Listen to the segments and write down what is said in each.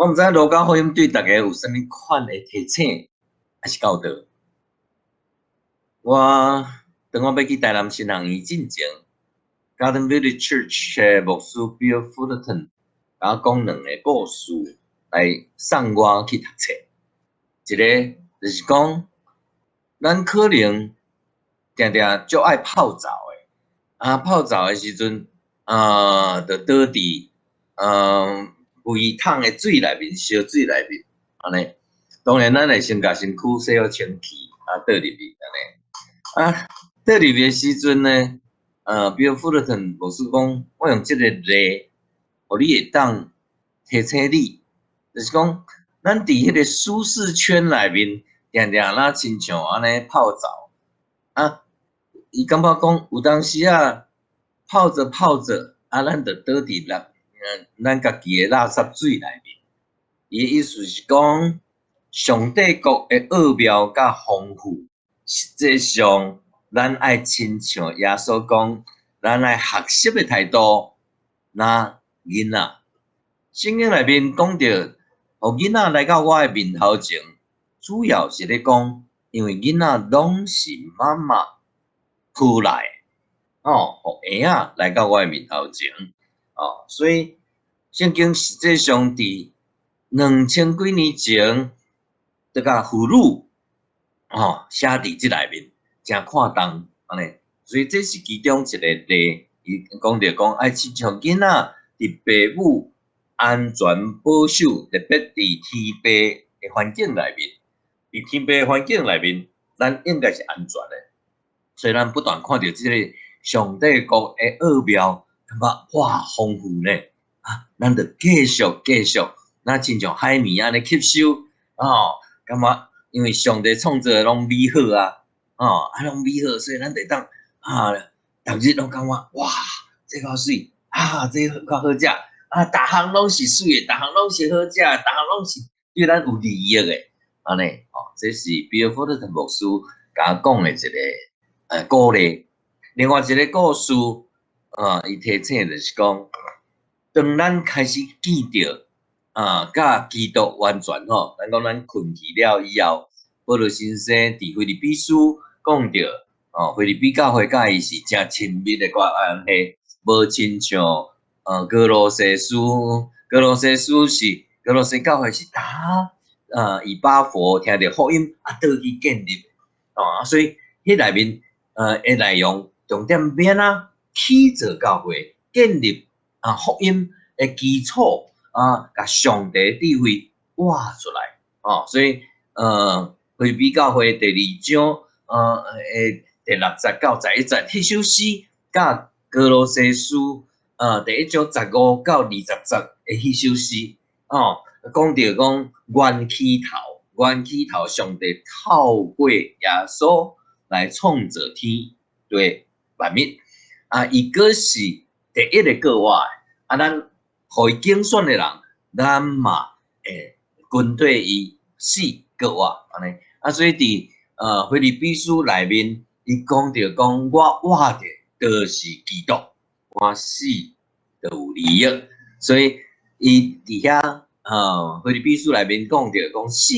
我毋知影路加福音對逐家有啥物款的提醒，抑是教導。我當我欲去台南神學院進前，Garden Village Church 的牧師 Bill Fullerton 共我講兩個故事來送我去讀冊。一个就是講，咱可能定定足愛泡澡的，啊泡澡的時陣，啊，就倒佇微燙的水內面，燒水內面，按呢。當然，咱會先共身軀洗好清氣，啊，倒入去按呢。啊，倒入去的時陣呢，Bill Fullerton 牧師講，我用這个例，予你會當提醒你，就是講，咱佇彼个舒適圈內面，定定若親像按呢泡澡，啊，伊感覺講有當時仔泡著泡著，啊，咱就倒佇咱家己的垃圾水內面。伊的意思是講，上帝國的奧妙佮豐富，實際上咱愛親像耶穌講，咱愛學習的態度，若囡仔。聖經內面講著，予囡仔來到我的面頭前，主要是咧講，因為囡仔攏是媽媽抱來的，哦，予嬰仔來到我的面頭前，哦，所以聖經實際上佇2000幾年前，就共婦女，哦，寫佇這內面，誠看重按呢，所以這是其中一個例，伊講著講愛親像囡仔佇爸母安全保守，特別佇天父的環境內面，佇天父的環境內面，咱應該是安全的。所以咱不斷看著這个上帝國的奧妙，感覺哇豐富呢！啊，咱著繼續繼續，若親像海綿按呢吸收，哦，感覺因為上帝創造的攏美好啊，哦，啊攏美好，所以咱會當啊，逐日攏感覺哇，這較媠，啊，這較好食，啊，逐項攏是媠的，逐項攏是好食，逐項攏是對咱有利益的，按呢，哦，這是比爾福特牧師共我講的一个鼓勵。另外一个故事，啊，伊提醒就是講，當咱開始見著啊，佮基督完全吼，咱講咱睏去了以後，保羅先生佇腓立比書講著，哦，腓立比教會佮伊是誠親密的關係，無親像歌羅西書，歌羅西書是歌羅西教會是打以巴弗聽著福音啊，倒去建立，哦，所以彼內面的內容重點欲按怎起造教會，建立啊福音的基礎啊，共上帝智慧活出來，哦，所以腓立比教會第二章的第6節到11節，彼首詩佮歌羅西書第一章15到20節的彼首詩，哦，講著講原起頭，原起頭，上帝透過耶穌來創造天地萬物，啊，伊閣是第一个過活的，啊，咱予伊揀選的人，咱嘛會跟綴伊死過活，按呢，啊，所以佇腓立比書內面，伊講著講我活著就是基督，我死就有利益，所以伊佇遐腓立比書內面講著講死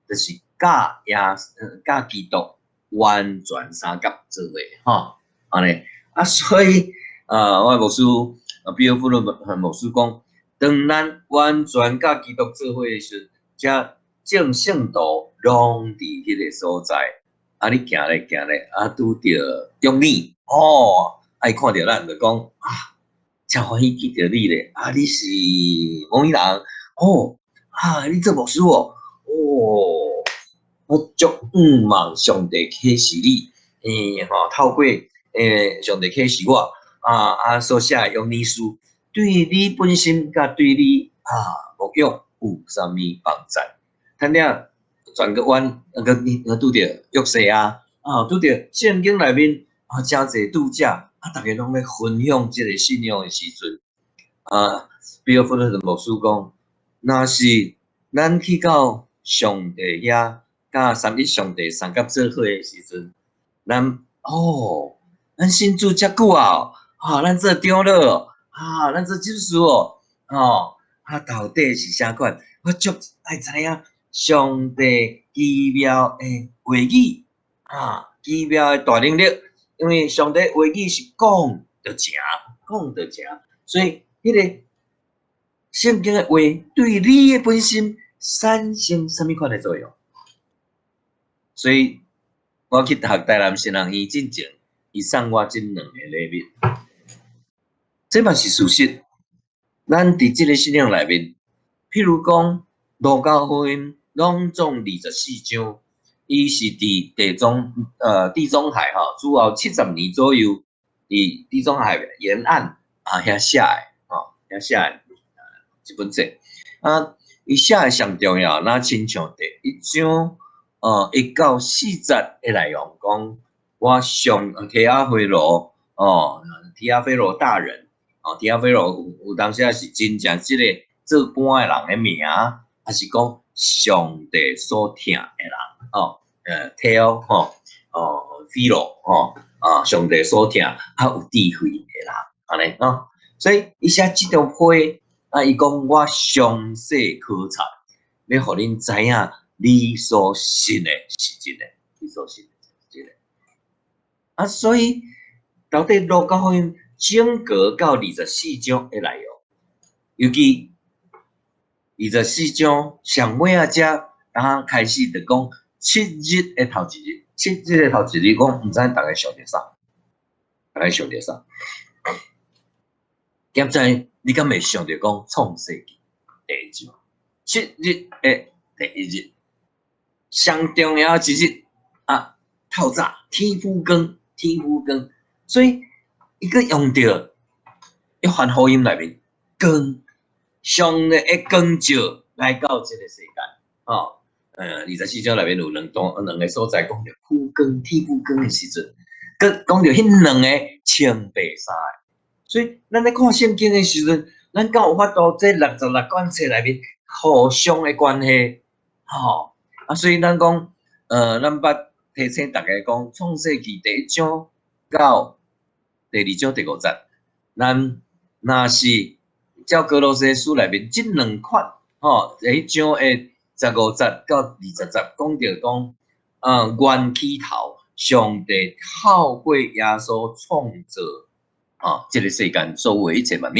就是佮耶佮基督完全相佮做伙，吼，按呢，啊，所以我的牧師比爾富勒牧師講，當咱完全佮基督做伙的時陣，遮眾聖徒攏佇彼个所在，啊，你行咧行咧，啊，拄著中年，哦，啊，伊看著咱就講啊，誠歡喜見著你咧，啊，你是某人，哦，啊，你做牧師哦，哦，我足向望上帝啟示你，吼，透過上帝啟示我，啊啊所寫的約珥書，對你本身佮對你啊牧養有啥物幫助？趁了轉個彎，閣你拄著約西亞，啊，拄著聖經內面啊，誠濟拄者，啊，逐家攏咧分享這个信仰的時陣，啊，比爾福特牧師講，若是咱去到上帝遐，佮三一上帝相佮做伙的時陣，咱哦，咱信主遮久啊，啊，咱做長老，啊，咱做執事哦，哦，啊，到底是啥款？我足愛知影上帝奇妙的話語啊，奇妙的大能力，因為上帝話語是講就成，講就成，所以彼個聖經的話對你的本身產生啥物款的作用？所以我去讀台南神學院進前，伊送我這兩个禮物，這嘛是事實。咱佇這个信仰內面，譬如講，路加福音攏總二十四章，伊是佇地中海吼，主後70年左右，佇地中海沿岸啊遐寫的，吼遐寫的這本冊。啊，伊寫的上重要，若親像第一章，1到4節的內容講，我上提阿非羅，哦，提阿非羅大人，哦，提阿非羅有當時是真正這個做官的人的名，還是講上帝所疼的人，哦，提吼，哦，菲羅，吼，啊，上帝所疼啊有智慧的人，按呢，吼，所以伊寫這張批，啊，伊講我詳細考察，欲予恁知影。你所信的是真的，你所信的是真的。啊，所以到底路加福音整個到二十四章的內容，尤其二十四章上尾仔遮，當開始就講七日的頭一日，七日的頭一日，我毋知逐家想著啥，逐家想著啥？現在你敢會想著講創世記第一章，七日的第一日？上重要一日啊，透早天甫光，天甫光，所以伊閣用著約翰福音內面光，上帝的光照來到這个世間，吼，24章內面有兩段兩个所在講著苦光，天甫光的時陣，閣講著彼兩个穿白衫的，所以咱咧看聖經的時陣，咱敢有法度這66卷冊內面互相的關係，吼。啊，所以咱講，咱捌提醒大家講，創世記第一章到第二章第五節，咱若是照歌羅西書內面這兩款，吼，第一章的15節到20節講著講，原起頭，上帝透過耶穌創造，啊，這个世間所有的一切萬物，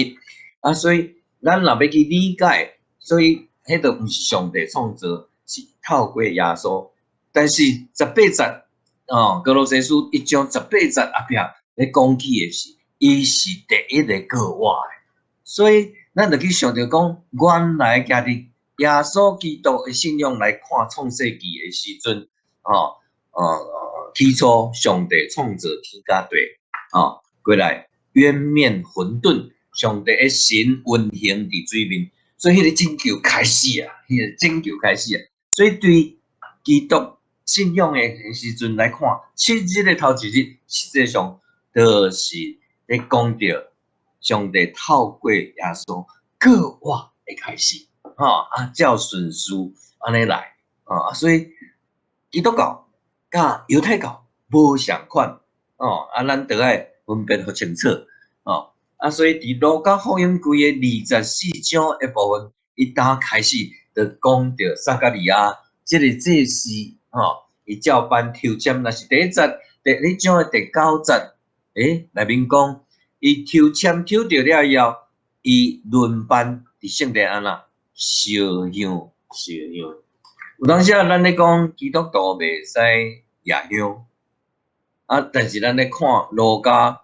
啊，所以咱若欲去理解，所以彼就毋是上帝創造。是透過耶穌，但是十八節，哦，歌羅西書一章十八節後壁咧講起的是，伊是第一個過活的，所以咱就去想著講，原來徛佇耶穌基督的信仰來看創世記的時陣，哦，起初上帝創造天佮地，哦，過來淵面混沌，上帝的神運行佇水面，所以彼个拯救開始啊，彼个拯救開始啊。所以對基督信仰的時陣來看，七日的頭一日，實際上就是咧講著上帝透過耶穌過活的開始，吼啊，照順序按呢來，啊，所以基督教佮猶太教無仝款，哦，啊，咱著愛分辨予清楚，哦，啊，所以佇路加福音規个二十四章的部分，伊當開始就講著撒迦利亞這个祭司，吼，伊照班抽籤，若是第一節第一章的第九節，內面講，伊抽籤抽著了以後，伊輪班佇聖殿按怎燒香燒香。有當時啊，咱咧講基督徒袂使攑香，啊，但是咱咧看路加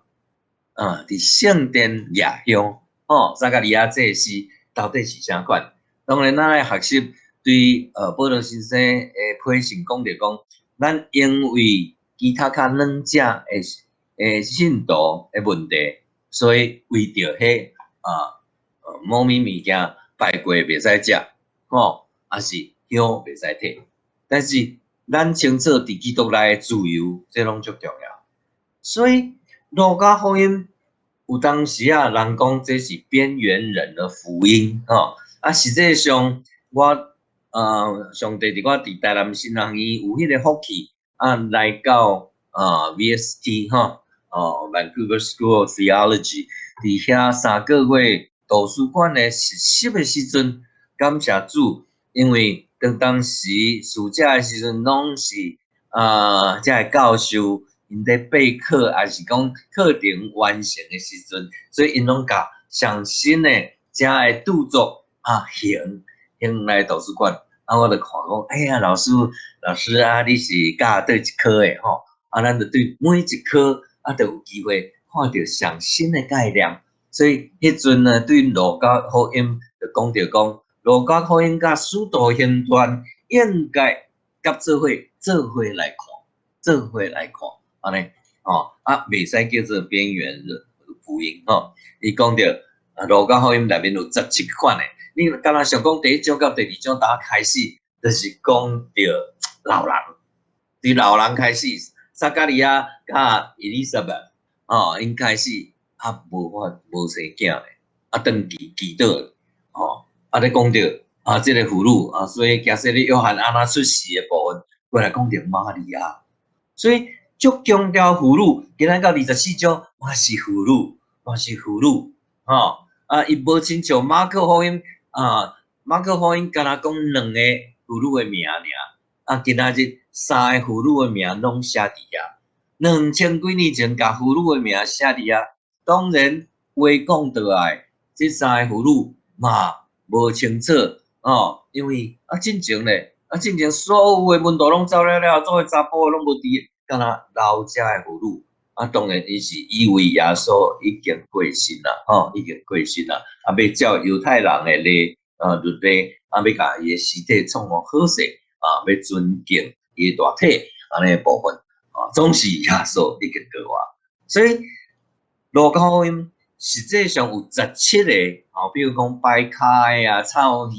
啊，佇聖殿攑香，吼，撒迦利亞祭司到底是啥款？當然，咱愛學習對保羅先生的批信講著講，咱因為其他較軟者的信徒的問題，所以為著彼某物物件拜過袂使食，吼，抑是香袂使提。但是咱清楚佇基督內的自由，這攏足重要。所以路加福音有當時啊，人講這是邊緣人的福音，吼。啊，實際上我上帝佇我佇台南神學院有彼个福氣啊，來到VST 吼，哦，Vancouver School of Theology，佇遐3個月讀圖書館的實習的時陣，感謝主，因為當當時暑假的時陣，攏是遮个教授𪜶咧備課，抑是講課程完成的時陣，所以𪜶攏共上新的遮个著作還還來圖書館，我就看講，哎呀，老師，老師啊，你是教佗一科的吼？咱就對每一科就有機會看著上新的概念。所以彼陣呢，對路加福音就講著講，路加福音佮使徒行傳應該佮做伙做伙來看，做伙來看，按呢，吼，袂使叫做邊緣人福音吼。伊講著路加福音內面有17款的，你敢若想講第一章到第二章打開始，就是講著老人，對老人開始，撒迦利亞佮以利沙伯，吼，𪜶開始無法無生囝咧，長期祈禱，吼，咧講著這個婦女，所以驚說你約翰按怎出世的部分，過來講著瑪利亞，所以足強調婦女，今仔到24章嘛是婦女，嘛是婦女，吼，伊無親像馬可福音，馬可福音敢若講兩个婦女的名爾，今仔日三个婦女的名攏寫佇遐，2000幾年前共婦女的名寫佇遐，當然話講倒來，這三个婦女嘛無清楚，哦，因為進前咧，進前所有的門徒攏走了了，做伙查埔攏無佇，敢若留遮的婦女，當然伊是以為耶穌已經過身啦，吼，已經過身啦，欲照猶太人的禮，律例，欲共伊的屍體創予好勢，欲尊敬伊的大體，按呢部分，總是耶穌已經過活，所以路加福音實際上有17個，吼，比如講掰跤的啊、臭耳的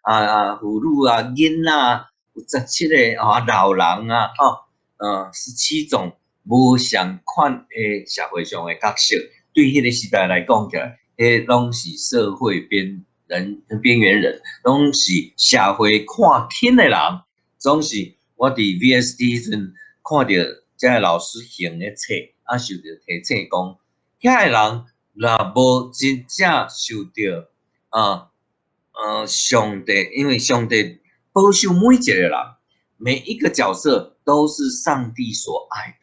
啊、婦女啊、囡仔，有十七個，老人啊，吼，17種無仝款的社會上的角色，對彼個時代來講起來，彼攏是社會邊人、邊緣人，攏是社會看輕的人，總是我佇 VST 彼陣看著遮个老師還的冊，受著提醒講，遐个人若無真正受著上帝，因為上帝保守每一個人，每一個角色都是上帝所愛的，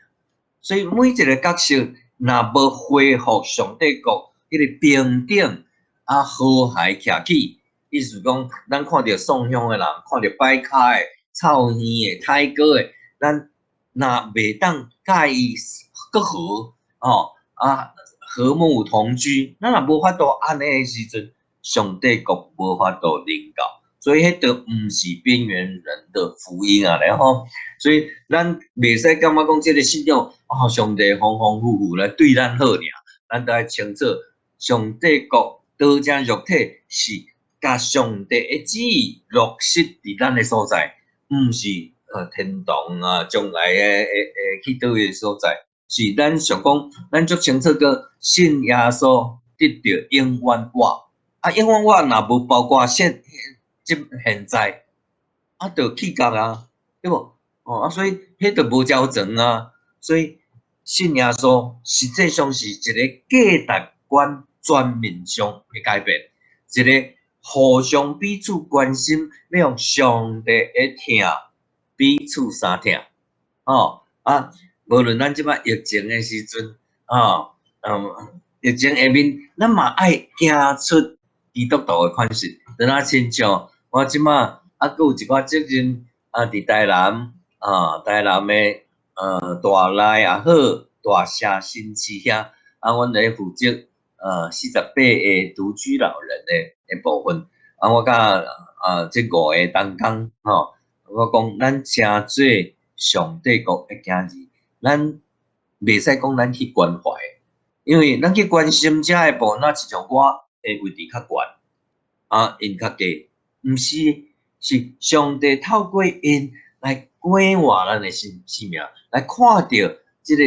所以每一個角色若無恢復上帝國彼个平等和諧徛起，意思講，咱看著送香的人，看著擺跤的、臭耳的、太哥的，咱若袂當佮伊閣和哦和睦同居，咱若無法度按呢的時陣，上帝國無法度臨到，所以彼就毋是邊緣人的福音啊咧吼。所以咱袂使感覺講這个信仰哦，上帝豐豐富富來對咱好爾，咱著愛清楚，上帝國道成肉體是共上帝的旨意落實佇咱的所在，毋是天堂啊，將來的會去佗位所在，是咱想講，咱足清楚個信耶穌得著永遠活，永遠活若無包括現這現在，就去角啊，對無？哦所以彼就無交情啊，所以信耶穌實際上是一个價值觀全面上的改變，一个互相彼此關心，欲用上帝的疼彼此相疼，哦無論咱這擺疫情的時陣，疫情下面，咱嘛愛行出基督徒的款式，就若親像我這擺閣有一寡責任，佇台南，台南的大內也好，大社新市遐，阮咧負責48個獨居老人的部分，我佮這五个同工吼，我講咱成做上帝國的囝兒，咱袂使講咱去關懷，因為咱去關心遮的部分，若親像我的位置較懸，𪜶較低，毋是，是上帝透過𪜶來過活咱的生命，來看著這个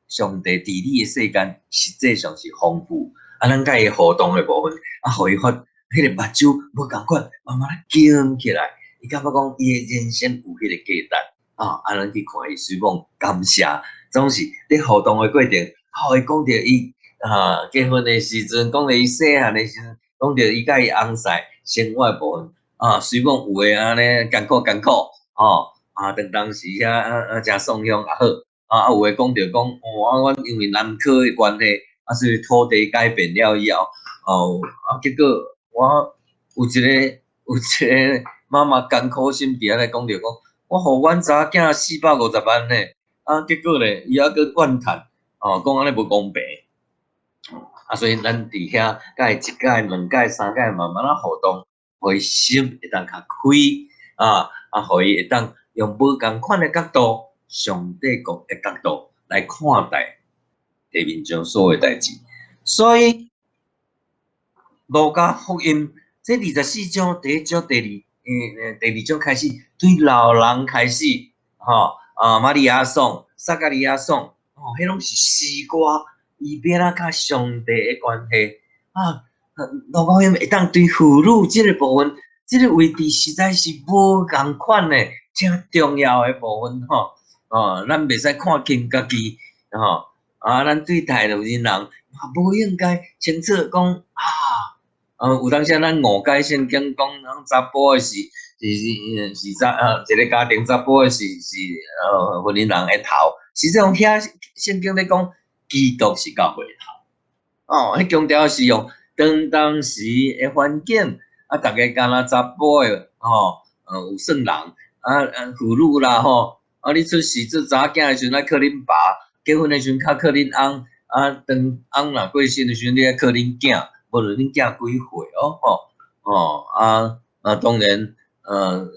上帝治理的世間，實際上是豐富。咱佮伊互動的部分，予伊發彼个目睭無仝款，慢慢仔金起來，伊感覺講伊的人生有彼个價值。咱去看伊，雖講感謝，總是佇互動的過程，予伊講著伊啊結婚的時陣，講著伊細漢的時陣，講著伊佮伊翁婿生活的部分，啊，雖講有的按呢艱苦艱苦，吼，啊，當當時遐啊啊誠爽鄉也好，啊啊有的講著講，哦，啊，阮因為南科的關係，啊，所以土地改變了以後，哦，啊，結果我有一個媽媽艱苦心佇遐咧講著講，我予阮查某囝450萬呢，啊，結果咧，伊猶閣怨嘆，哦，講按呢無公平，啊，所以咱佇遐佮伊一擺、兩擺、三擺慢慢仔互動，予伊心會當較開，啊啊，予伊會當用無仝款的角度，上帝國的角度來看待地面上所有代誌。所以，路加福音這24章第一章第二，第二章開始，對老人開始，吼，啊，瑪利亞頌、撒迦利亞頌，哦，彼攏是詩歌，伊欲按怎佮上帝的關係啊？路加福音會當對婦女這個部分，這個位置實在是無仝款的，誠重要的部分吼。哦，咱袂使看輕家己，吼，啊，咱對待老年人嘛無應該清楚講啊。有當時咱誤解聖經講，講查埔的是是是是查啊，一個家庭查埔的是是婚姻人的頭，實際上遐聖經咧講，基督是教會的頭。哦，彼強調是用當當時的環境，啊，逐家敢若查埔的，吼，有算人，啊啊婦女啦吼，啊你出世做查某囝的時陣愛靠恁爸，結婚的時陣較靠恁翁，啊當翁若過身的時陣，你愛靠恁囝。無論恁囝幾歲哦，吼，哦，啊啊，當然，𪜶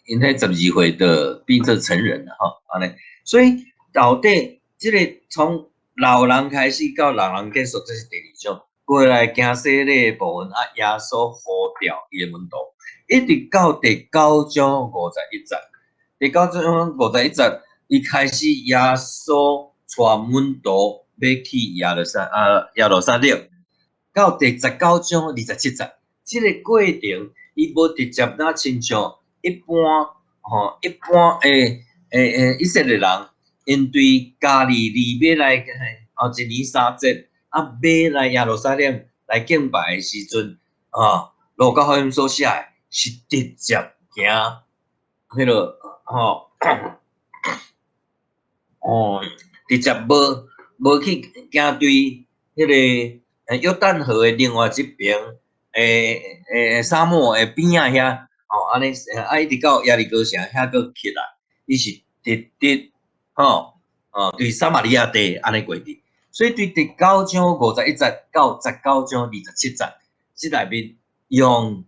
彼12歲就變做成人了，吼，按呢，所以到底這個從老人開始到老人結束，這是第二章。過來行洗禮的部分，啊，耶穌呼召伊的門徒，一直到第九章五十一節。第九章五十一節，伊開始耶穌帶門徒欲去耶路撒冷。到第19章27節，這個過程伊無直接若親像一般吼，一般的以色列人，𪜶對加利利欲來哦，一年三節啊，欲來耶路撒冷來敬拜的時陣啊，路加福音所寫的是直接行彼個吼，哦，直接無去行對彼個約旦河的另外一邊，沙漠的邊仔遐，吼，按呢啊，一直到耶利哥城遐閣起來，伊是直直吼，哦，對撒瑪利亞地按呢過去，所以對第九章五十一節到19章27節，這內面用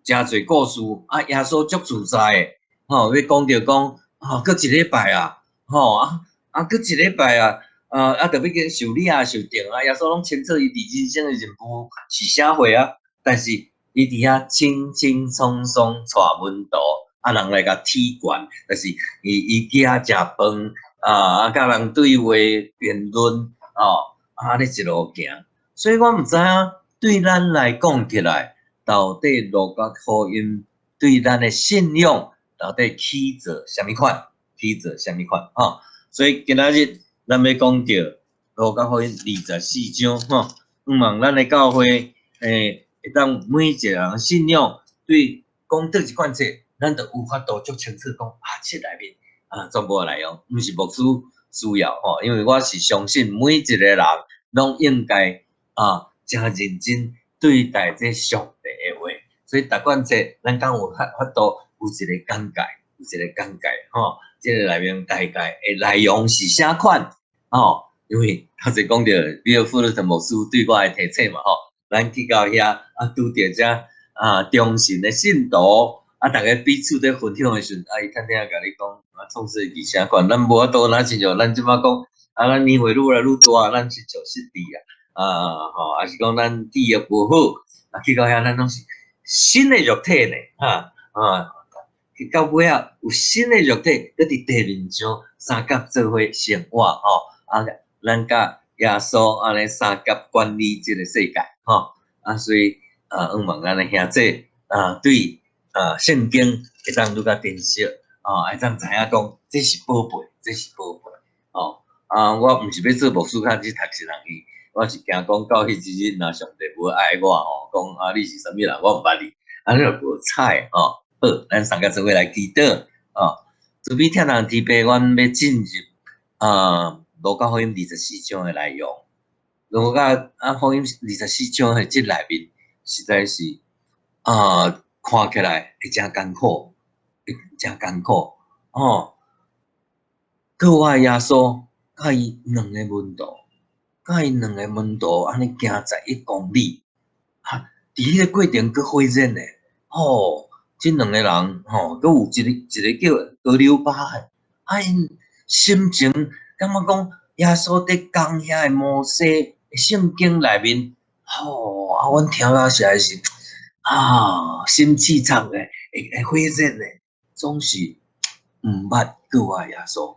誠濟故事，啊，耶穌足自在的，吼，欲講著講，吼，閣一禮拜啊，吼，啊啊，閣一禮拜啊。啊啊，著欲去受理啊，受定啊，耶穌攏清楚伊佇人生的任務是啥貨啊？但是伊佇遐輕輕鬆鬆帶門徒，啊，人來共鐵拳，但是伊伊去遐食飯，啊啊，佮人對話辯論，哦，啊，按呢一路行。所以我毋知影對咱來講起來，到底路加福音對咱的信仰到底起做啥物款？起做啥物款？吼，所以今仔日咱欲講著路加福音二十四章，吼，向望咱的教會，會當每一個人信仰對講佗一款冊，咱就有法度足清楚講啊，這內面啊，全部的內容，毋是牧師需要吼，因為我是相信每一個人攏應該啊，誠認真對待這上帝的話，所以逐款冊咱敢有法法度有一個講解，有一個講解吼，這個內面大概的內容是啥款吼？因為頭先講著比爾富勒特牧師對我的提醒嘛吼，咱去到遐啊，拄著遮啊忠信的信徒啊，逐家彼此咧分享的時陣，啊，伊坦聽共你講啊，創世記啥款，咱無法度，若親像咱這擺講啊，咱年歲愈來愈大，咱親像失智啊，啊吼，抑是講咱記憶無好，啊，去到遐咱攏是新的肉體呢，哈啊，去到尾仔有新的肉體，閣佇地面上相佮做伙生活吼，啊，咱佮耶穌按呢相佮管理這個世界，吼啊，所以啊，向望咱的兄弟啊，對啊聖經會當愈較珍惜，啊，會當知影講這是寶貝，這是寶貝，吼。啊，我毋是欲做牧師較去讀神學院，我是驚講到彼一日，若上帝無愛我吼，講啊你是啥物人，我毋捌你，按呢就無彩吼。好，咱三個做伙來祈禱吼。慈悲疼痛天父，阮欲進入啊，路加福音二十四章的內容。路加啊福音二十四章的這內面，實在是啊，看起來會誠艱苦，會誠艱苦吼。閣活耶穌佮伊兩个門徒，佮伊兩个門徒按呢行11公里，哈，佇彼个過程閣火熱呢，吼，這兩个人吼，閣有一個一个叫革流巴的，啊𪜶心情感覺講耶穌佇講遐的摩西聖經內面，吼，啊，阮聽了實在是啊，心氣慘的，會會火熱的，總是毋捌閣活耶穌。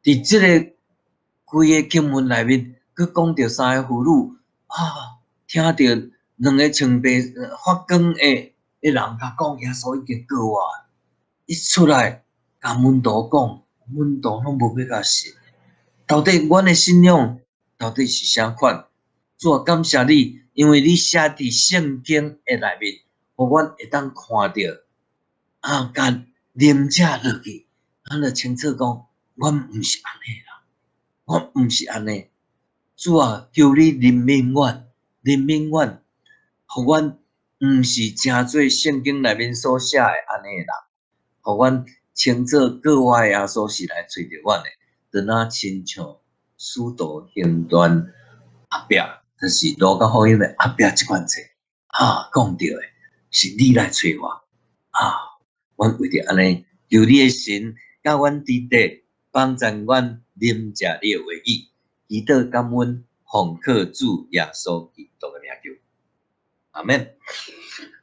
佇這个規个經文內面，閣講著三个婦女啊，聽著兩个穿白發光的的人共講耶穌已經復活，一出來共門徒講，門徒攏無欲共信。到底阮的信仰到底是啥款？主啊，感謝你，因為你寫佇聖經的內面，予阮會當看著啊，共啉食落去，咱就清楚講，阮毋是按呢啦，阮毋是按呢。主啊，求你憐憫阮，憐憫阮，予阮毋是成做聖經內面所寫的按呢的人，予阮清楚閣活耶穌是來揣著阮的，就若親像使徒行傳後壁，就是路加福音的後壁這款冊，啊，講著的是你來揣我，啊，阮為著按呢，求你的神佮阮佇底幫助阮啉食你的話語，祈禱感恩，奉靠主耶穌基督的名求，阿們。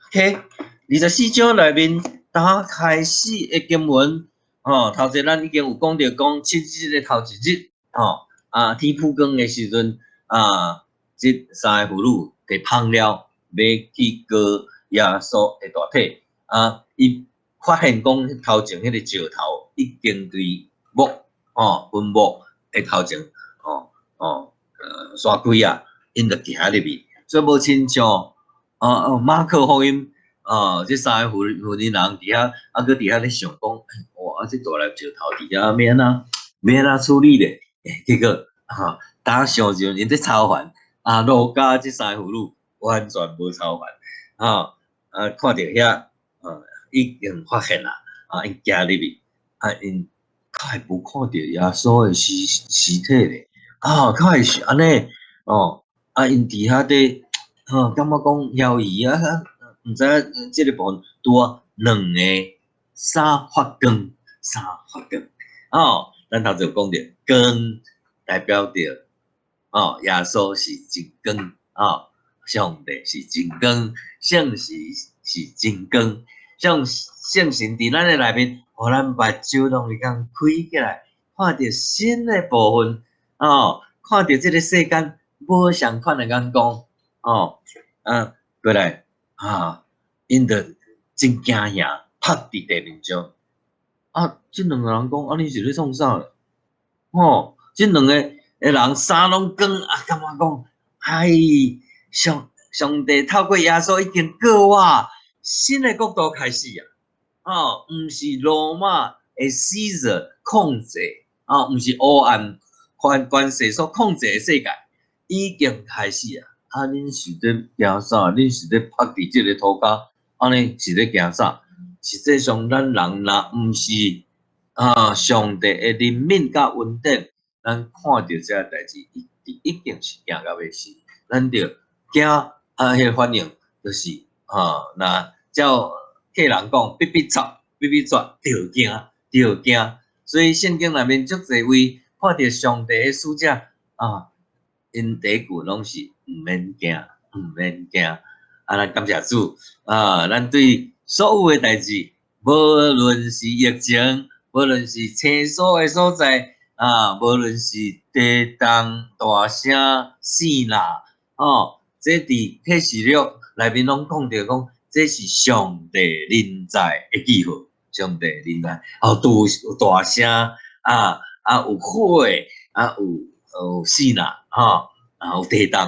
OK，24章內面打開始的經文，吼，頭前咱已經有講著講七日的頭一日，吼，啊，天曝光的時陣，啊，這三个婦女提香料欲去膏耶穌的大體，啊，伊發現講頭前彼个石頭已經對墓，吼，墳墓的頭前，吼吼，徙開啊，𪜶就行入去，所以無親像，哦哦，馬可福音，哦，這三个婦婦人佇遐，啊，閣佇遐咧想講，哇，啊，這大粒石頭佇遐欲按怎，欲按怎處理咧？結果，哈，打想就𪜶咧操煩，啊，路加這三個婦女完全無操煩，吼，啊，看著遐，啊，已經發現啦，啊，𪜶行入去，啊，𪜶較會無看著耶穌的屍屍體咧，啊，較會是按呢，哦，啊，𪜶佇遐咧，吼，感覺講猶豫啊，毋知影這个部分拄仔兩个衫發光，衫發光，哦，咱頭前有講著光代表著，哦，耶穌是真光，哦，上帝是真光，聖神是真光，像聖神佇咱的內面，予咱目睭攏會當開起來，看著新的部分，哦，看著這个世間無仝款的眼光，哦，啊，過來，啊，𪜶就真驚嚇，趴佇地面上。啊，這兩个人講，啊，你是咧創啥咧？吼，這兩個的人衫攏光，啊，感覺講，哎，上上帝透過耶穌已經告我新的國度開始啊！哦，毋是羅馬的 Caesar 控制，啊，毋是黑暗權權勢所控制的世界，已經開始啊！啊，恁是咧驚啥？恁是咧趴佇這个塗跤，按呢是咧驚啥？實際上，咱人若毋是啊，上帝的憐憫佮恩典，咱看著這个代誌，一一定是驚甲欲死。咱著驚啊，彼个反應就是啊，若照客人講，逼逼插，逼逼抓，著驚，著驚。所以聖經內面足濟位看著上帝的使者啊，𪜶第一句攏是毋免驚，毋免驚。啊，咱感謝主啊，咱對所有的代誌，無論是疫情，無論是青鎖的所在，啊，無論是地動大聲爍爁，哦，這佇啟示錄內面攏講著講，這是上帝臨在的記號，上帝臨在，哦，有大聲啊啊，有火啊，啊有死難吼，啊有地動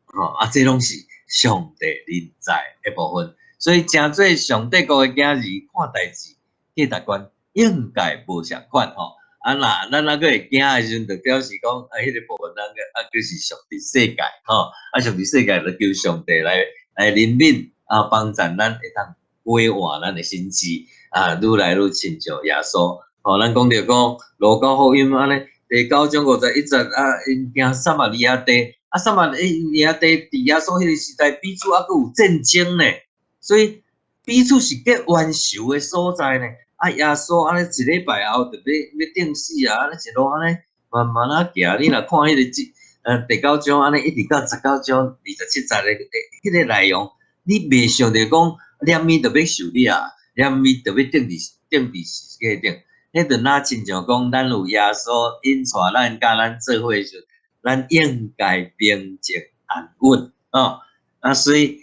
吼，啊這攏是上帝臨在的部分。所以誠濟上帝國的囝兒看代誌價值觀應該無仝款吼。啊若咱猶閣會驚的時陣，就表示講啊，彼個部分咱個啊閣是屬佇世界吼，啊屬佇世界就求上帝來憐憫啊，幫助咱會當改換咱的心智啊，愈來愈親像耶穌。吼，咱講著講路加福音按呢，第九章51節啊，𪜶行撒瑪利亞地，啊撒瑪利亞地佇耶穌彼個時代，彼此猶閣有戰爭呢，所以彼此是結冤仇的所在呢。啊！耶穌按呢一禮拜後就欲釘死啊！按呢一路按呢慢慢仔行，你若看彼個這第九章按呢一直到19章27節的彼個內容，你袂想著講連鞭就欲受掠，連鞭就欲釘佇十字架頂，彼就若親像講咱有耶穌引帶咱佮咱做伙時陣，咱應該平靜安穩哦。啊，所以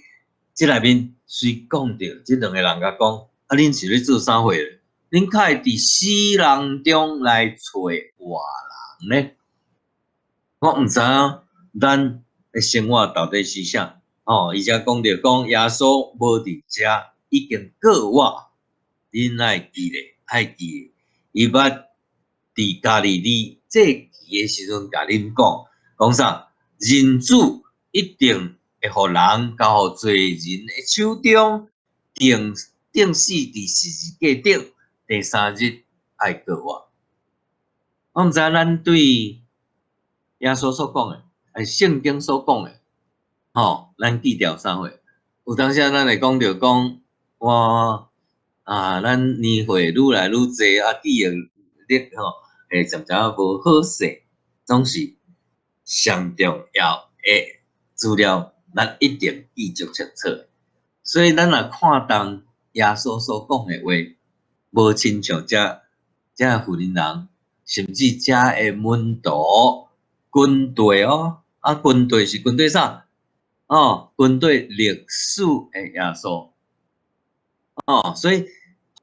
這內面雖講著這兩個人共講，啊，恁是咧做啥貨？恁較會佇死人中來揣活人呢？我毋知影咱的生活到底是啥？吼，伊才講著講耶穌無佇遮，已經過活。恁愛記咧，愛記，伊捌佇加利利祭旗的時陣，共恁講，講啥？人子一定會予人交予罪人的手中，釘死佇十字架頂。第三日愛過活。我毋知咱對耶穌所講的，還是聖經所講的，吼，咱記著啥貨？有當時咱會講著講，我啊，咱年歲愈來愈濟，啊，記憶力吼會漸漸無好勢，總是上重要的資料，咱一定記足清楚。所以咱若看重耶穌所講的話，無親像這婦人人，甚至遮的門徒軍隊哦，啊軍隊是軍隊啥？哦，軍隊歷史的耶穌，哦，所以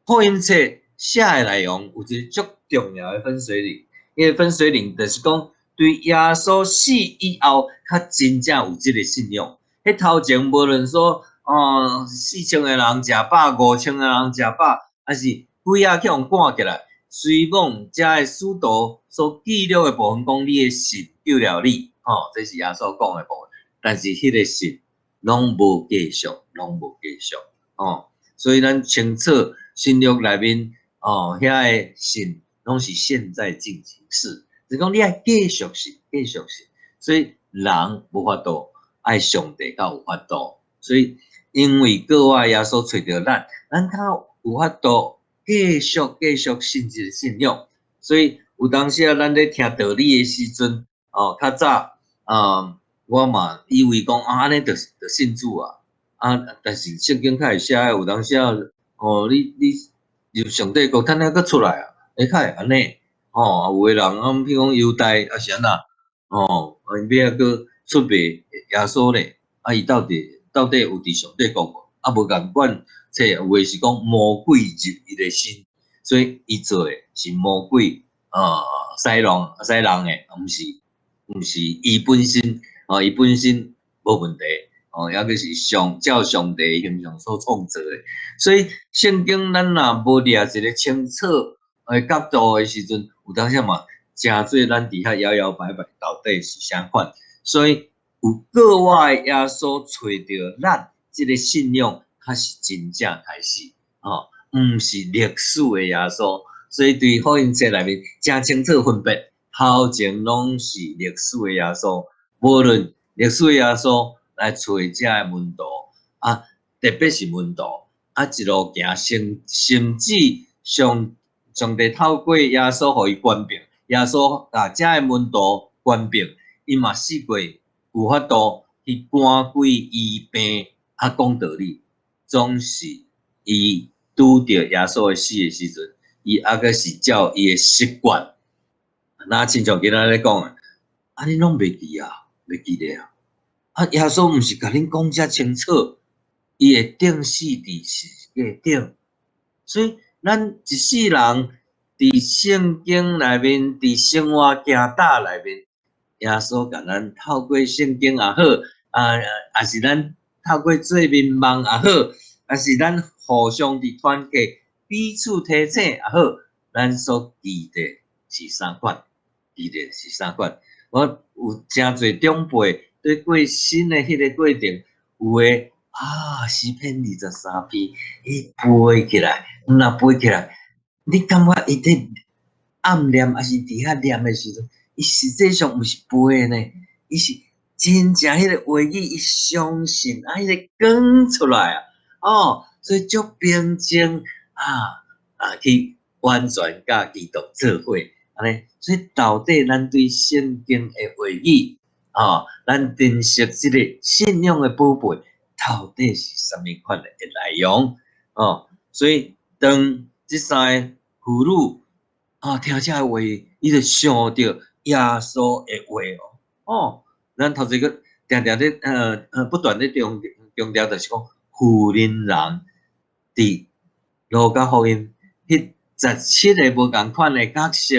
福音冊寫的內容有一個足重要的分水嶺，彼個分水嶺就是講，對耶穌死以後，較真正有這個信仰。彼頭前無論說，哦，4000個人食飽，5000個人食飽，還是鬼仔去予趕起來，雖罔遮的使徒所記錄的部分講，你的信救了你，吼，這是耶穌講的部分。但是彼個信攏無繼續，攏無繼續，吼。所以咱清楚新約內面，哦，遐個信攏是現在進行式，就是講你愛繼續信，繼續信。所以人無法度，愛上帝才有法度。所以因為過活耶穌揣著咱，咱較有法度繼續繼續信這個信仰。所以有當時啊，咱咧聽道理的時陣，哦，較早啊，我嘛以為講啊，按呢就是就信主啊，啊，但是聖經較會寫有當時啊，哦，你入上帝國，趁下閣出來啊，會較會按呢，吼，有的人啊，譬如講猶大抑是按怎，吼，𪜶尾仔閣出賣耶穌咧，啊，伊到底有佇上帝國無？啊，無仝款，冊有的是講魔鬼入伊的心，所以伊做的是魔鬼啊，使弄的，毋是伊本身，哦，伊本身無問題，哦，猶閣是照上帝形象所創造的，所以聖經咱若無掠一個清楚的角度的時陣，有當時嘛，誠濟咱佇遐搖搖擺擺，到底是啥款？所以有過活的耶穌揣著咱這個信仰，才是真正開始，吼，毋是歷史的耶穌。所以對福音冊內面誠清楚分別，頭前攏是歷史的耶穌，無論歷史的耶穌來揣遮的門徒，啊，特別是門徒，啊，一路行，甚至上帝透過耶穌予伊權柄，耶穌共遮的門徒權柄，伊嘛試過有法度去趕鬼醫病，啊，講道理，總是伊拄著耶穌的死的時陣，伊猶閣是照伊的習慣，若親像今仔咧講的，啊，恁攏袂記啊，袂記得啊？啊，耶穌毋是共恁講遮清楚，伊會釘死佇十字架頂，所以咱一世人佇聖經內面，佇生活行踏內面，耶穌共咱透過聖經也好，啊，抑是咱透過做眠夢也好，抑是咱互相佇團契彼此提醒也好，咱所記得是啥款？記得是啥款？我有誠濟長輩對過身的彼個過程，有的啊，詩篇23篇，伊背起來，毋若背起來，你感覺伊佇暗念，抑是佇遐念的時陣，伊實際上毋是背的呢，伊是真正彼個話語，伊相信啊，彼個講出來啊，哦，所以足平靜啊啊，去完全佮基督做伙，按呢，所以到底咱對聖經的話語，哦，咱珍惜這個信仰的寶貝，到底是啥物款的內容？哦，所以當這三個婦女啊聽這個話，伊就想著耶穌的話哦，哦，咱頭前閣定定咧，不斷咧強強調，就是講婦人人佇路加福音彼17個無仝款的角色，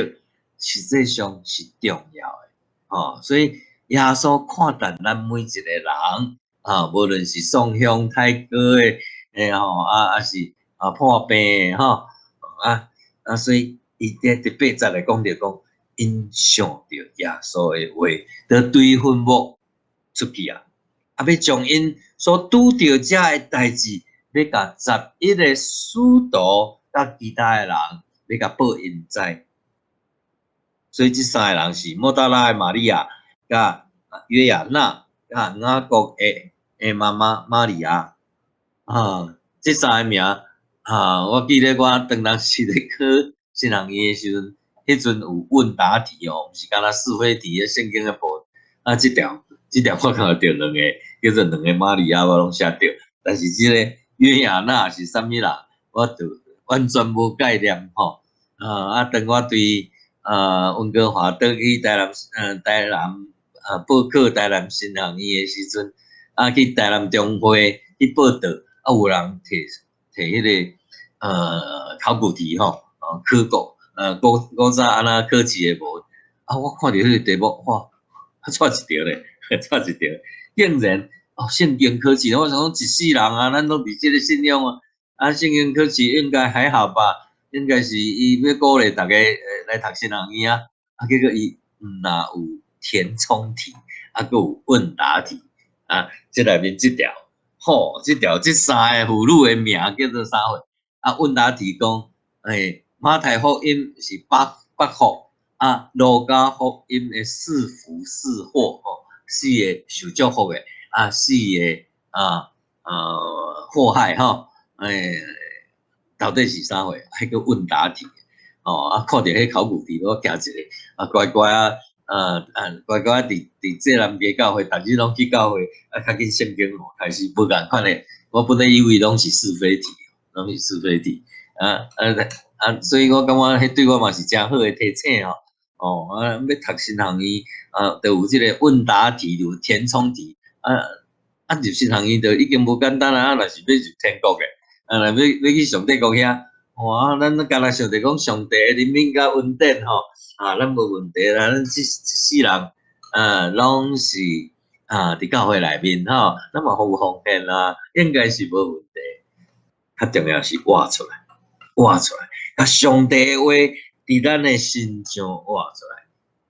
實際上是重要的，哦，所以耶穌看待咱每一個人，啊，無論是送香太高的，欸吼，啊，抑是啊破病的吼，啊啊，所以伊佇第八節來講著講，𪜶想著耶穌的話，就對墳墓出去啊，啊，欲將𪜶所拄著這的代誌，欲共11個使徒佮其他的人，欲共報𪜶知。所以這三個人是抹大拉的瑪利亞、佮約亞納、佮雅各的媽媽瑪利亞。啊，這三個名啊，我記得我當當時咧考神學院的時陣，彼陣有問答題哦，毋是干焦是非題，聖經的部分。啊，這條這條我看著兩個叫做兩個瑪利亞，我攏寫著。但是這個約亞納是啥物人，我就完全無概念吼。啊，當我對溫哥華倒去台南，台南啊報考台南神學院的時陣，啊去台南中會去報到，啊有人提提彼個考古題吼，考古，古古早按怎考試的無？啊，我看著彼個題目，哇，錯一條咧，錯一條，竟然哦，聖經考試，我想講一世人啊，咱攏佇這個信仰啊，啊，聖經考試應該還好吧？應該是伊欲鼓勵逐家來讀神學院啊，啊，結果伊毋若有填充題，啊，閣有問答題，啊，這內面這條，吼，這條這三个婦女的名叫做啥貨？啊，問答題講，欸，馬太福音是八八福，啊，路加福音的四福四禍，吼，四个受祝福的，啊，四个啊禍害，吼，欸，到底是啥貨？彼個問答題，哦，啊，看著彼考古題，我驚一下，啊，乖乖啊，啊啊，乖乖佇佇濟南街教會，逐日攏去教會，啊，較緊聖經哦，開始無仝款的，我本來以為攏是是非題，攏是是非題，啊啊啊，所以我感覺彼對我嘛是誠好的提醒吼，哦，啊，欲讀神學院，啊，就有這個問答題，有填充題，啊啊，入神學院就已經無簡單啦，啊，若是欲入天國的。啊，若欲欲去上帝國遐，哇！咱干焦想著講上帝的憐憫佮恩典吼，啊，咱無問題啦，咱這一世人啊，攏是啊，佇教會內面吼，咱嘛有奉獻啦，應該是無問題。較重要是活出來，活出來，共上帝的話佇咱的身上活出來。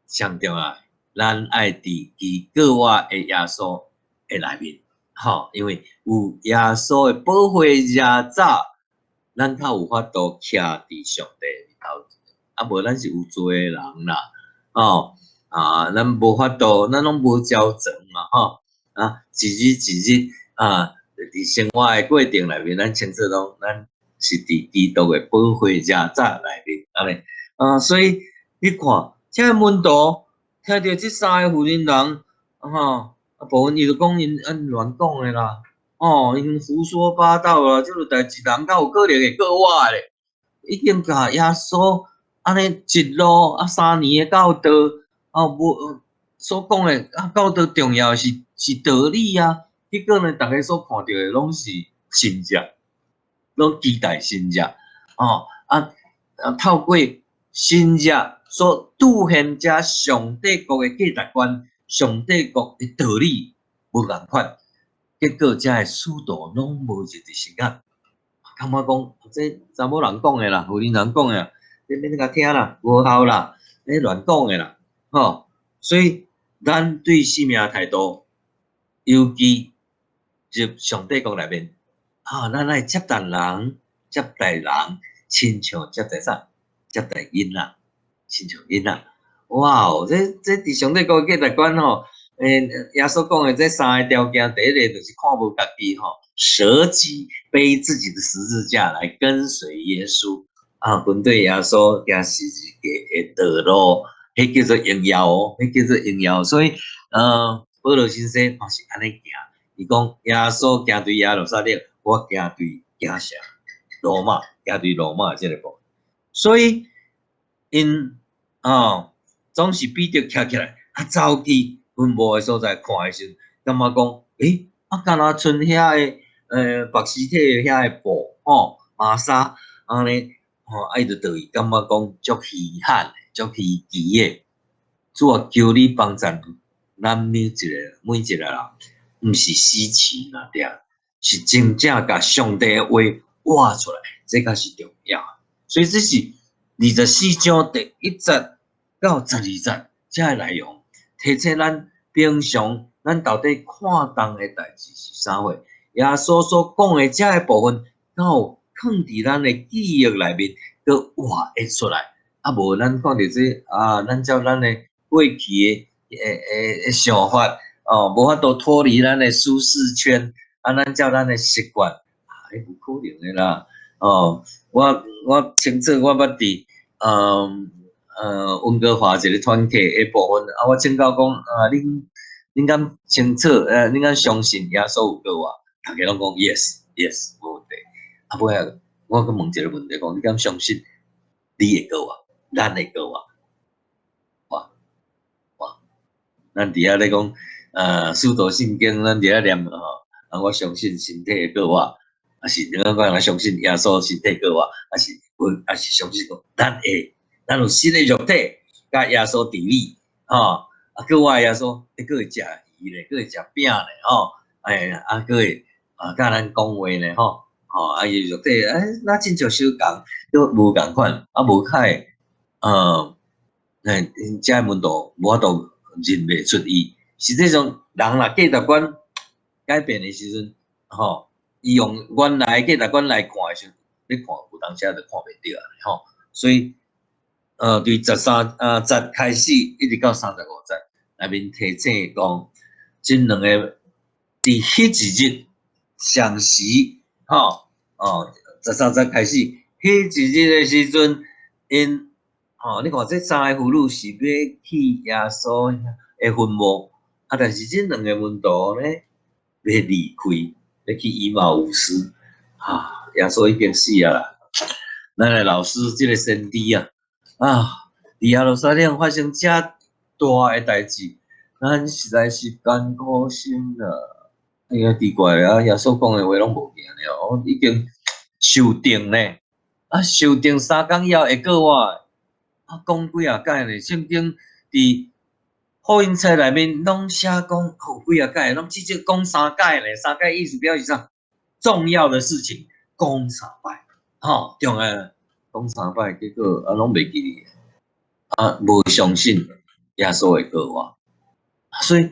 上重要，咱愛佇基過我的耶穌的內面。吼，因為有耶穌的寶血遮罩，咱較有法度徛佇上帝面頭前。啊，無咱是有罪的人啦，吼啊，咱無法度，咱攏無招成嘛，吼啊，一日一日啊，佇生活的過程內面，咱清楚講，咱是佇基督的寶血遮罩內面，按呢啊，所以你看，這个門徒聽著這三个婦人人，吼。啊，部分伊就講𪜶按亂講的啦，哦，𪜶胡說八道啦，這個代誌人敢有可能會過活咧？已經共耶穌按呢一路啊3年的教導，啊無所講的啊教導重要是是道理啊，結果呢，逐家所看著的攏是神跡，攏期待神跡，哦啊啊透過新約所凸顯這上帝國的價值觀、上帝國的道理無仝款，結果這个使徒攏無入佇心眼，感覺講這查某人講的啦，婦人人講的，你免共聽啦，無效啦，你亂講的啦，吼！所以咱對生命態度，尤其入上帝國內面，啊，咱愛接待人，接待人，親像接待啥？接待囡仔，親像囡仔。哇哦，這佇上帝國價值觀吼，耶穌講的這三个條件，第一个就是看無家己吼，捨己背自己的十字架來跟隨耶穌啊，跟隨耶穌行十字架的道路，彼叫做榮耀哦，彼叫做榮耀。所以，保羅先生嘛是按呢行，伊講耶穌行對耶路撒冷，我行對行啥？羅馬，行對羅馬這个部分。所以，𪜶哦，總是彼得徛起來，啊，走去墳墓的所在看的時陣，感覺講，欸，啊，敢若賰遐个縛屍體的遐个布，吼，麻紗，按呢，吼，啊，伊就倒去，感覺講足稀罕的，足稀奇的。主啊，求你幫助咱每一個人，毋是死纏爛拃，是真正共上帝的話活出來，這才是重要。所以這是24章第1節到12節這个內容，提醒咱平常咱到底看重的代誌是啥貨？耶穌所講的這个部分，敢有囥佇咱的記憶內面，閣活會出來？啊，無咱看著這啊，咱照咱的過去的想法，哦，無法度脫離咱的舒適圈，啊，咱照咱的習慣，啊，彼無可能的啦。哦，我清楚，我捌佇溫哥華一个團契的部分，啊，我請教講，啊，恁敢清楚？恁敢相信耶穌有復活？逐家攏講 yes yes，無問題。啊，尾仔我閣問一个問題，講你敢相信你會復活？咱會復活？哇哇！咱佇遐咧講，使徒信經，咱佇遐念吼，啊，我相信身體會復活，抑是你講咱相信耶穌身體復活，抑是無，抑是相信講咱會，咱有新的肉體，佮耶穌佇裡，吼，啊，閣活耶穌，閣會食魚咧，閣會食餅咧，吼，哎，啊，閣會啊，佮咱講話咧，吼，吼，啊，伊肉體，哎，若親像相仝，閣無仝款，啊，無較會，哎，遮个門徒無法度認袂出伊。實際上，人若價值觀改變的時陣，吼，伊用原來價值觀來看的時陣，你看有當時就看袂著啊，吼。所以，對13節開始一直到35節內面提醒講，這兩個佇彼一日相時，吼，哦，13節開始，彼一日的時陣，𪜶，吼，你看這三个婦女是欲去耶穌的墳墓，啊，但是這兩個門徒呢，欲離開，欲去以馬忤斯，啊，耶穌已經死啊啦，咱的老師這个先知啊，啊，佇耶路撒冷發生遮大的代誌，咱實在是艱苦心啦。哎呀，奇怪啊，耶穌講的話攏無行了，已經受定呢，啊，受定3工以後會復活，啊，講幾仔擺呢？聖經佇福音冊內面攏寫講有幾仔擺，攏至少講三擺呢。三擺意思表示啥？重要的事情講三擺，吼，重要講三擺，結果啊攏袂記得，啊，無相信耶穌會復活，所以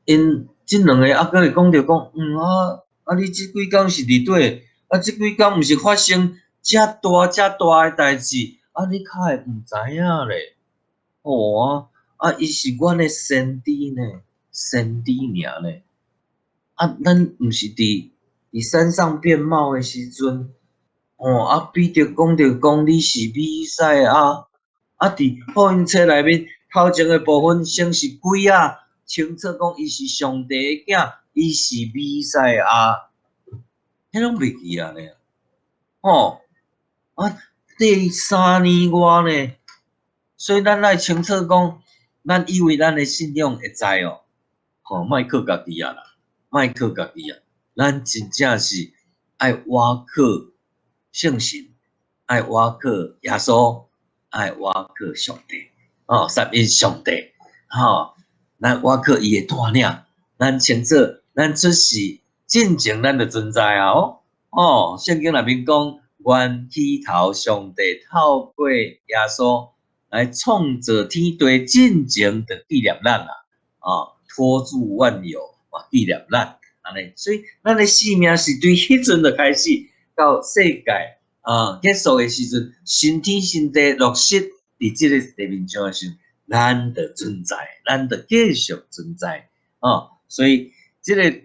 𪜶這兩个啊，閣會講著講，啊啊！你這幾工是佇佗？啊，這幾工毋是發生遮大遮大的代誌，啊，你較會毋知影咧？哦啊！啊，伊是阮的先知呢，先知爾呢。啊，咱毋是佇山上變貌的時陣，哦，啊，彼得講著講你是彌賽亞，啊，佇福音冊內面頭前的部分先是鬼仔，清楚講伊是上帝的囝，伊是彌賽亞，彼攏袂記啊呢，吼，啊，第3年外呢，所以咱愛清楚講，咱以為咱的信仰會知哦，吼，莫靠家己啊啦，莫靠家己啊，咱真正是愛倚靠聖神，愛倚靠耶穌，愛倚靠上帝，哦，submit 上帝，吼，咱倚靠伊的帶領，咱清楚，咱出世進前咱就存在啊，哦，哦，聖經內面講，原起頭上帝透過耶穌來創造天地進前就紀念咱啦，哦，托住萬有嘛紀念咱，按呢，所以咱的生命是對彼陣就開始到世界啊結束的時陣，新天新地落實佇這个地面上的時陣，咱就存在，咱就繼續存在，哦，所以這个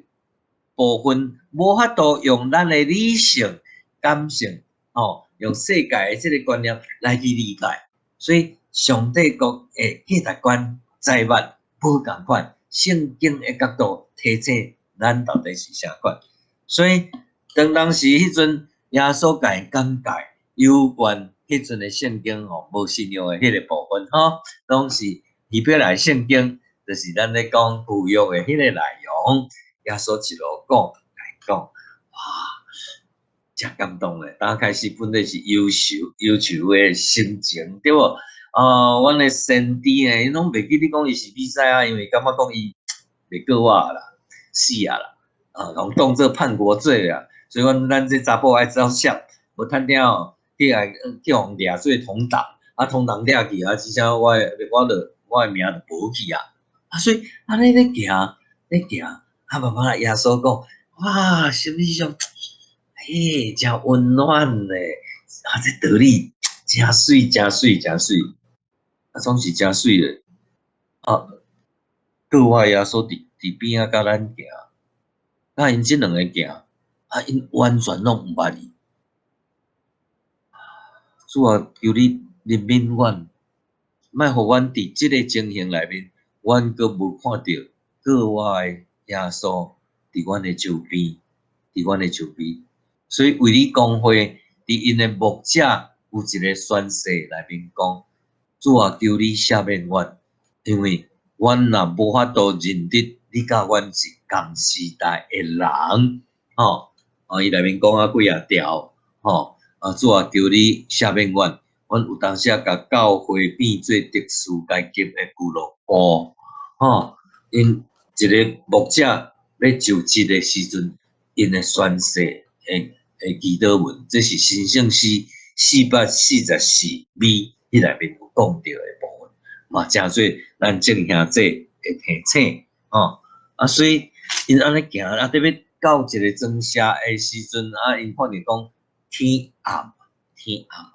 部分無法度用咱的理性、感性，哦，用世界的這个觀念來去理解。所以上帝國的價值觀、財物無仝款，聖經的角度提醒咱到底是啥款。所以當當時彼陣耶穌共𪜶講解有關彼陣的聖經吼，無信仰的彼个部分吼，攏是希伯來聖經，就是咱咧講舊約的彼個內容。耶穌一路講來講，哇，誠感動咧！剛開始本來是憂愁憂愁的心情，對無？啊，阮的先知呢，𪜶攏袂記得講伊是彌賽亞，因為感覺講伊袂過活啦，死啊啦，啊，予當做叛國罪啊，所以講咱這查埔愛走閃，無趁聽哦，去來去予掠做同黨，啊，同黨掠去啊，這下我的我就我的名就無去啊，啊，所以按呢咧行咧行，啊，慢慢耶穌講，哇，心裡想，嘿，誠溫暖咧，啊，這道理誠媠，誠媠，誠媠，啊，總是誠媠咧，啊，閣我耶穌佇佇邊仔佮咱行，佮𪜶這兩个行，啊，𪜶完全攏毋捌伊。主啊，求你憐憫阮，莫予阮佇這个情形內面，阮閣無看著閣活的耶穌佇阮的周邊，佇阮的周邊。所以衛理公會佇𪜶的牧者有一个宣誓內面講：主啊，求你赦免阮，因為阮若無法度認得你佮阮是仝時代的人，吼，哦，伊內面講啊幾仔條，吼，啊，主啊，求你赦免阮，阮有當時啊共教會變做特殊階級的俱樂部，吼，𪜶一个牧者欲就職的時陣，𪜶的宣誓的的祈禱文，這是神聖詩444V彼內面有講著的部分，嘛誠做咱眾兄弟會提醒，吼，啊，所以𪜶按呢行，啊，特別到一个莊社的時陣，啊，𪜶看著講天暗，天暗，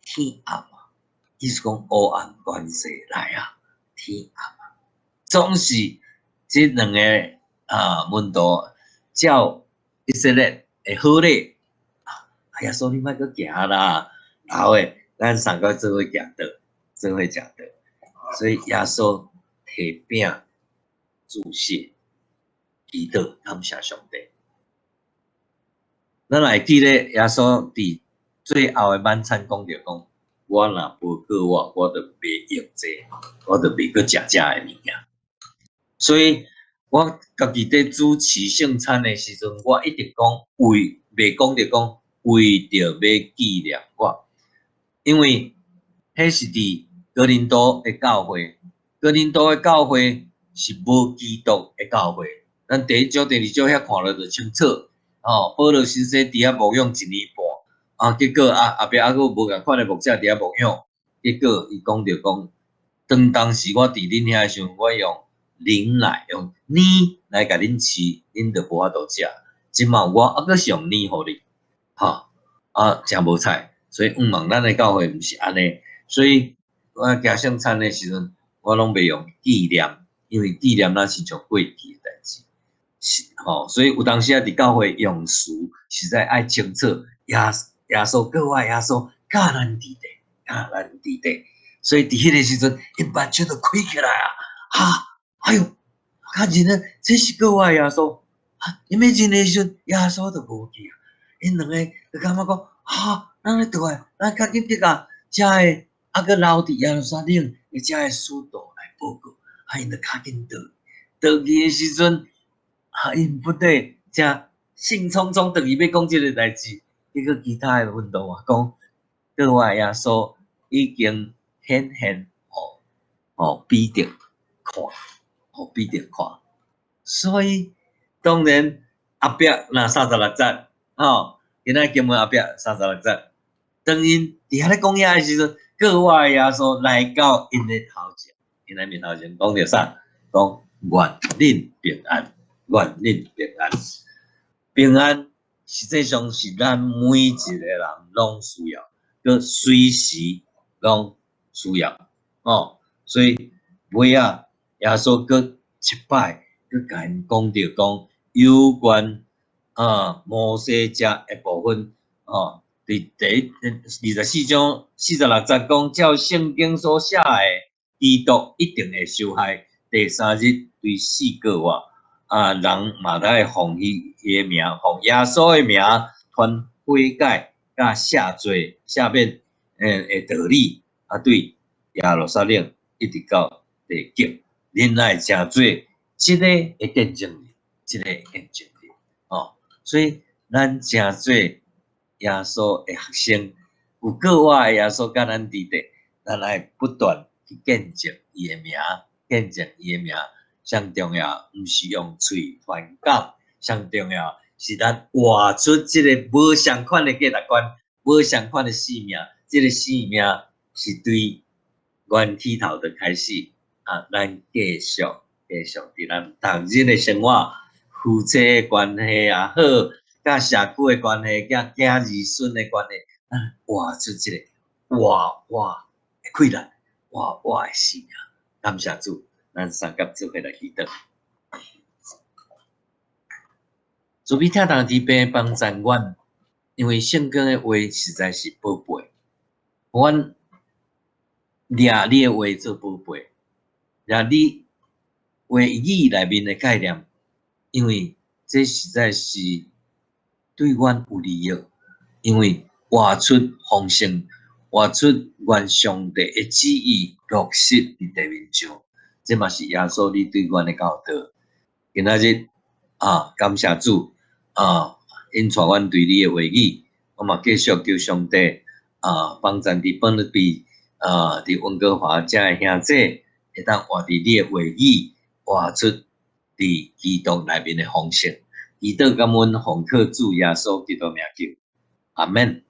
天暗啊，意思講黑暗權勢來啊，天暗啊，總是這兩个啊門徒照以色列的好禮，啊，耶穌你莫閣行啦，老的，咱三个做伙行倒，做伙食倒，所以耶穌提餅祝謝，祈禱感謝上帝。咱會記得耶穌佇最後的晚餐講著講，我若無閣活，我就袂用這個，我就袂閣食這个物件。所以我家己佇主持聖餐的時陣，我一直講為，袂講著講為著欲紀念我，因為彼是佇哥林多的教會，哥林多的教會是無基督的教會。咱第一章、第二章遐看了就清楚。哦，保羅先生佇遐牧養一年半，啊，結果啊，後壁猶閣有無仝款的牧者佇遐牧養，結果伊講著講，當當時我佇恁遐的時陣，我用奶來用奶來共恁飼，恁就無法度食。這馬我猶閣是用奶予恁，吼，啊，誠無彩。所以向望咱的教會毋是按呢，所以我行聖餐的時陣，我攏袂用紀念，因為紀念咱是從過去的代誌。是吼，所以有當時啊，佇教會用詞實在愛清楚。耶耶穌閣活耶穌佮咱佇咧，佮咱佇咧。所以佇彼个時陣，𪜶目睭就開起來啊！哈，哎喲，較認得這是閣活耶穌。啊，𪜶欲認的時陣，耶穌就無去啊。𪜶兩个就感覺講，哈，咱咧倒來，咱較緊去共遮个猶閣留佇耶路撒冷的遮个使徒來報告。啊，𪜶就較緊倒，倒去的時陣。啊！𪜶不對，誠興沖沖轉去欲講這个代誌，結果其他的門徒嘛講，閣活耶穌已已經顯現予彼得看，予彼得看。所以當然後壁若36節，吼，今仔經文後壁三十六節，當𪜶佇遐咧講遐的時陣，閣活的耶穌來到𪜶的頭前，𪜶的面頭前講著啥？講願恁平安，願恁平安，平安實際上是咱每一個人攏需要，閣隨時攏需要，吼。所以尾仔耶穌閣七擺閣共𪜶講著講有關摩西這一部分，吼，佇第24章46節講，照聖經所寫的，基督一定會受害，第三日對死過活，人嘛愛奉伊的名，奉耶穌的名傳悔改佮赦罪、赦免的道理，對耶路撒冷一直到地極，恁愛成做這個的見證人，這個的見證人，吼，所以咱成做耶穌的學生，有閣活的耶穌佮咱佇咧，咱愛不斷去見證伊的名，見證伊的名。上重要，毋是用喙傳講，上重要是咱活出這个無仝款的價值觀，無仝款的生命。這个生命是對原起頭就開始啊，咱繼續繼續佇咱逐日的生活，夫妻的關係也好，佮社區的關係，佮囝兒孫的關係，咱活出這个活活的氣力，活活的生命。感謝主，咱三甲做伙來祈禱。慈悲疼痛天父幫助阮，因為聖經的話實在是寶貝，阮掠你的話做寶貝，掠你話語內面的概念，因為這實在是對阮有利益，因為活出豐盛，活出願上帝的旨意落實佇地面上，這嘛是耶穌你對阮的教導。今仔日啊，感謝主啊，引帶阮對你的話語，我嘛繼續求上帝啊，幫助佇本地啊，佇溫哥華遮的兄弟會當活佇你的話語，活出佇基督內面的豐盛。祈禱感恩奉靠主耶穌基督名求，阿們。